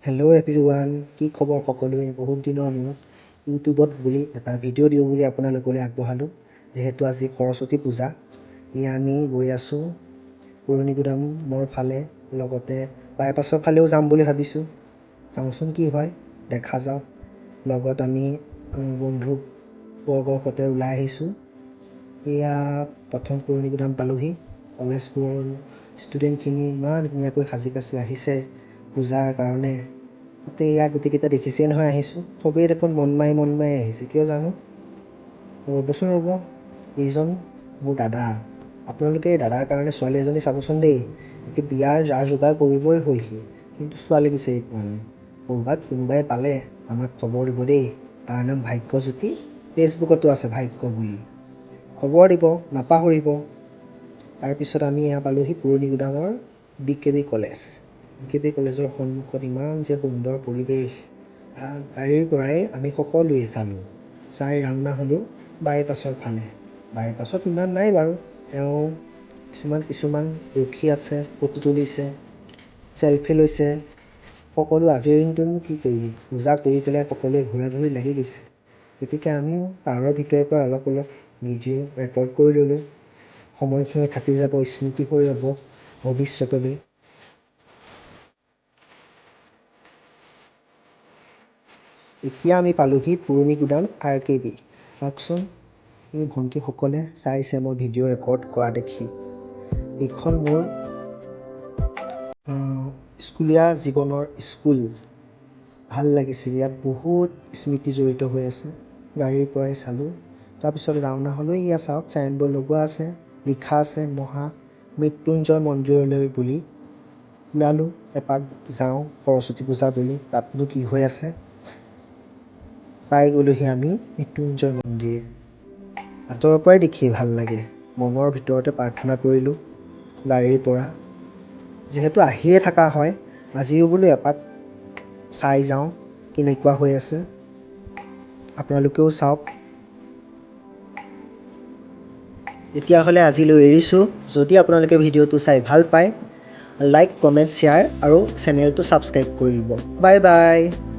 Hello' everyone, কি খবৰ সকলোৰে? বহুত দিনৰ মূৰত ইউটিউবত বুলি এটা ভিডিঅ' দিওঁ বুলি আপোনালোকলৈ আগবঢ়ালোঁ। যিহেতু আজি সৰস্বতী পূজা, এয়া আমি গৈ আছোঁ পুৰণিগুদামৰ ফালে, লগতে বাইপাছৰ ফালেও যাম বুলি ভাবিছোঁ। চাওঁচোন কি হয়, দেখা যাওক। লগত আমি বন্ধুবৰ্গৰ সৈতে ওলাই আহিছোঁ। এয়া প্ৰথম পুৰণিগুদাম পালোহি। কলেজবোৰৰ ষ্টুডেণ্টখিনি ইমান ধুনীয়াকৈ সাজি কাচি আহিছে পূজাৰ কাৰণে। গোটেই এয়া গোটেইকেইটা দেখিছেই নহয়, আহিছোঁ। চবেই দেখোন মন মাৰি মন মাৰি আহিছে, কিয় জানো? ৰ'বচোন ৰ'ব, এইজন মোৰ দাদা। আপোনালোকে এই দাদাৰ কাৰণে ছোৱালী এজনী চাবচোন দেই। বিয়াৰ যা যোগাৰ কৰিবই হ'লহি, কিন্তু ছোৱালী বিচাৰি পোৱা নাই। ক'ৰবাত কোনোবাই পালে আমাক খবৰ দিব দেই। তাৰ নাম ভাগ্যজ্যোতি, ফেচবুকতো আছে ভাগ্য বুলি। খবৰ দিব, নাপাহৰিব। তাৰপিছত আমি এয়া পালোহি পুৰণিগুদামৰ B K B college. B K B কলেজৰ সন্মুখত ইমান যে সুন্দৰ পৰিৱেশ। গাড়ীৰ পৰাই আমি সকলোৱে চালোঁ, চাই ৰাওনা হ'লোঁ বাইপাছৰ ফালে। বাইপাছত ইমান নাই বাৰু, তেওঁ কিছুমান কিছুমান ৰখি আছে, ফটো তুলিছে, চেলফি লৈছে। সকলো আজিৰ দিনটোনো কি কৰিব, পূজা কৰি পেলাই সকলোৱে ঘূৰা ঘূৰি লাগি গৈছে। গতিকে আমিও কাৰৰ ভিতৰৰ পৰা অলপ অলপ ভিডিঅ' ৰেকৰ্ড কৰি ল'লোঁ। সময়খিনি থাকি যাব, স্মৃতি হৈ ৰ'ব ভৱিষ্যতলৈ। এতিয়া আমি পালোহি পুৰণিগুদাম আৰ কে বি। চাওকচোন, এই ভণ্টিসকলে চাইছে মই ভিডিঅ' ৰেকৰ্ড কৰা দেখি। এইখন মোৰ স্কুলীয়া জীৱনৰ স্কুল। ভাল লাগিছিল, ইয়াত বহুত স্মৃতি জড়িত হৈ আছে। গাড়ীৰ পৰাই চালোঁ, তাৰপিছত ৰাওনা হ'লোঁ। এয়া চাওক, চাইনবোৰ্ড লগোৱা আছে, লিখা আছে মহা মৃত্যুঞ্জয় মন্দিৰলৈ বুলি। ওলালোঁ এপাক যাওঁ সৰস্বতী পূজা বুলি, তাতনো কি হৈ আছে। পাই গ'লোহি আমি মৃত্যুঞ্জয় মন্দিৰ। আঁতৰৰ পৰাই দেখি ভাল লাগে। মনৰ ভিতৰতে প্ৰাৰ্থনা কৰিলোঁ গাড়ীৰ পৰা, যিহেতু আহিয়ে থকা হয়, আজিও বোলো এপাক চাই যাওঁ কেনেকুৱা হৈ আছে। আপোনালোকেও চাওক। তেতিয়াহ'লে আজিলৈ এৰিছোঁ। যদি আপোনালোকে ভিডিঅ'টো চাই ভাল পায়, লাইক, কমেণ্ট, শ্বেয়াৰ আৰু চেনেলটো ছাবস্ক্ৰাইব কৰি দিব। Bye bye.